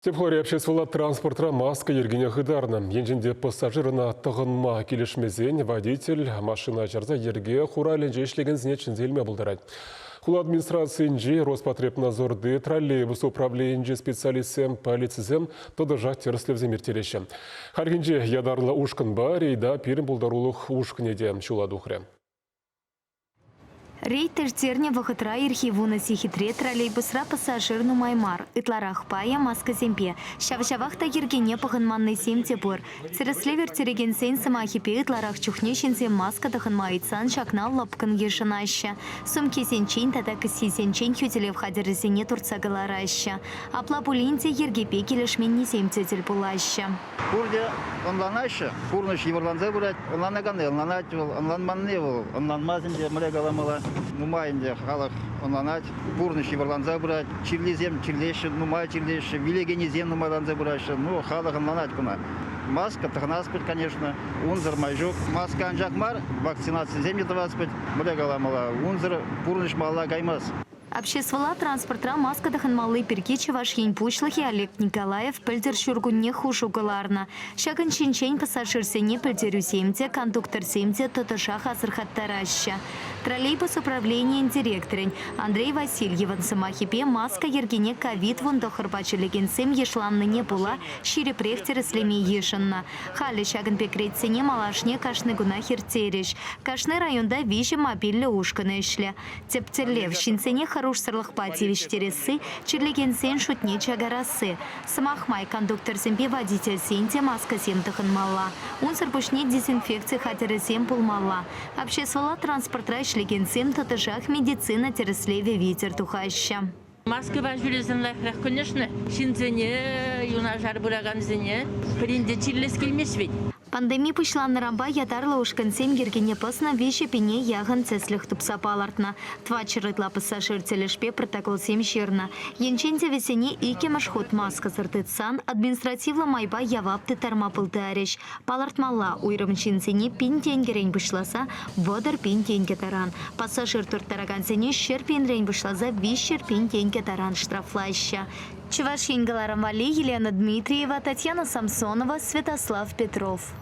Тӗп хулари обществӑлла транспортра маска йӗркине хытарнӑ. Енчен те пассажир ӑна тӑхӑнма килӗшмесен водитель машина чарса йӗрке хуралӗнче ӗҫлекенсене чӗнсе илме пултарать. Хула администрацийӗнчи Роспотребнадзорти троллейбус управленийӗнчи специалистсем, полицисем тӑтӑшах тӗрӗслевсем ирттереҫҫӗ. Хальхинче ятарлӑ ушкӑнпа рейда пирӗн пултарулӑх ушкӑнӗ те ҫула тухрӗ. Рейд ирттернӗ вӑхӑтра ирхи вунӑ сехетре троллейбусра пассажир нумай мар, ытларах пайӗ маскӑсемпе. Ҫав-ҫавах та йӗркене пӑхӑнманнисем те пур. Тӗрӗслев ирттерекенсен сӑмахӗпе ытларах чухне ҫынсем маска тӑхӑнма ыйтсан ҫакна лӑпкӑн йышӑнаҫҫӗ. Сумкисенчен тата кӗсйисенчен хӳтӗлев хатӗрӗсене туртса кӑлараҫҫӗ. Апла пулин те йӗркепе килӗшменнисем те тӗл пулаҫҫӗ. Пурте ӑнланаҫҫӗ, пурнӑҫ йывӑрланса пырать. Ӑнланаканни ӑнланать вӑл, ӑнланманни вӑл ӑнланмасть ӗнтӗ, мӗнле каламалла. Нумай ӗнтӗ халӑх ӑнланать, пурнӑҫ йывӑрланса пырать. Чирлисем чирлеҫҫӗ, нумай чирлеҫҫӗ, вилекеннисем нумайланса пыраҫҫӗ. Ну, халӑх ӑнланать куна. Маска тӑхӑнас пуль, конечно, унсӑр май ҫук. Маска анчах мар, вакцинацисем те тӑвас пуль, мӗнле каламалла, унсӑр пурнӑҫ малалла каймасть. Обществӑлла транспортра маска тӑхӑнмалли пирки Чӑваш Ен Пуҫлӑхӗ Олег Николаев пӗлтӗр ҫуркунне хушу кӑларнӑ. Ҫакӑн ҫинчен пассажирсене пӗлтерӳсем те, кондукторсем те тӑтӑшах асӑрхаттараҫҫӗ. Троллейбус управленийӗн директорӗн Андрей Васильевӑн сӑмахӗпе маска йӗркине ковид-19 чирлекенсем йышланнине пула ҫирӗпрех тӗрӗслеме йышӑннӑ. Халӗ ҫакӑн пек рейдсене малашне кашни кунах ирттерӗҫ. Кашни районта виҫӗ мобильлӗ ушкӑн ӗҫлӗ. Тӗп тӗллев – ҫынсене хӑрушсӑрлӑхпа тивӗҫтересси, чирлекенсен шутне чакарасси. Сӑмах май, кондукторсемпе водительсен те маскӑсем тӑхӑнмалла. Унсӑр пуҫне дезинфекци хатӗрӗсем пулмалла. Обществӑлла транспортра ӗҫлекенсем тӑтӑшах медицина тӗрӗслевӗ витӗр тухаҫҫӗ. Москва ҫулӗсем лайӑхрах, конечно. Ҫынсене, юнашар пыракансене пӗрин те чирлес килмест вӗт. Пандеми пуҫланнӑранпа ятарлӑ ушкӑнсем йӗркене пӑснӑ виҫӗ пине яхӑн тӗслӗх тупса палӑртнӑ. Тӑватҫӗр ытла пассажир тӗлӗшпе протоколсем ҫырнӑ. Енчен те вӗсене иккӗмӗш хут маскӑсӑр тытсан административлӑ майпа явап тыттарма пултарӗҫ. Палӑртмалла, уйрӑм ҫынсене пин тенкӗрен пуҫласа 30 пин тенкӗ таран, пассажир турттаракансене 100 пинрен пуҫласа 300 пин тенкӗ таран штрафлаҫҫӗ. Чӑваш Ен кӑларӑм валли Елена Дмитриева, Татьяна Самсонова, Святослав Петров.